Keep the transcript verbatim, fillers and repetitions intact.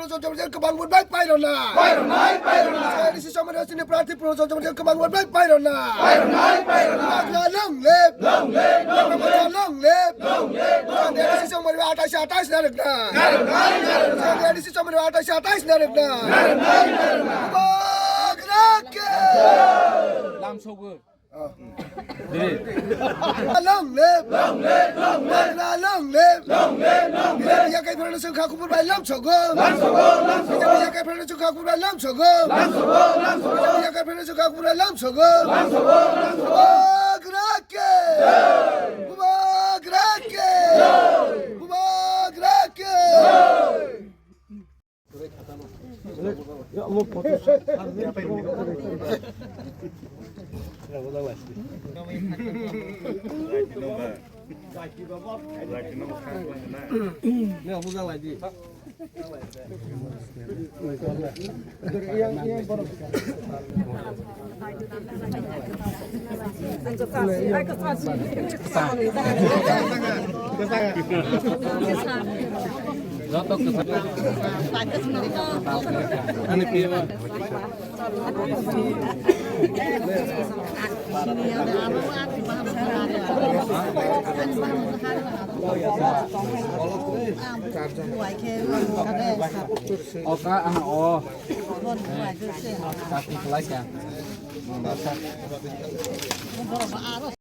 Projon Chamaijani kwbang vote bai pairwnai. Pairwnai, pairwnai. A D C Somani Rajni prarthi Projon Chamaijani kwbang vote bai pairwnai. Pairwnai, pairwnai. Bubagra long live. Long live, long live. Bubagra long live. Long live, long live. A D C Somani atais atais narwknai. Narwknai, narwknai. A D C Somani atais atais narwknai. Narwknai, narwknai. Bubagra ke. Lam sogo. Long live! Long live! Long live! Long live! Long live! Yakai phano songkha kubur bai lam sogo. Lam sogo, lam sogo. Yakai phano songkha kubur bai lam sogo. Lam sogo, lam sogo. Yakai phano songkha kubur bai lam sogo. Lam sogo, lam sogo. Bubagra ke! Bubagra ke! Bubagra ke! Oka, ah, oh. Kaki kelai ya.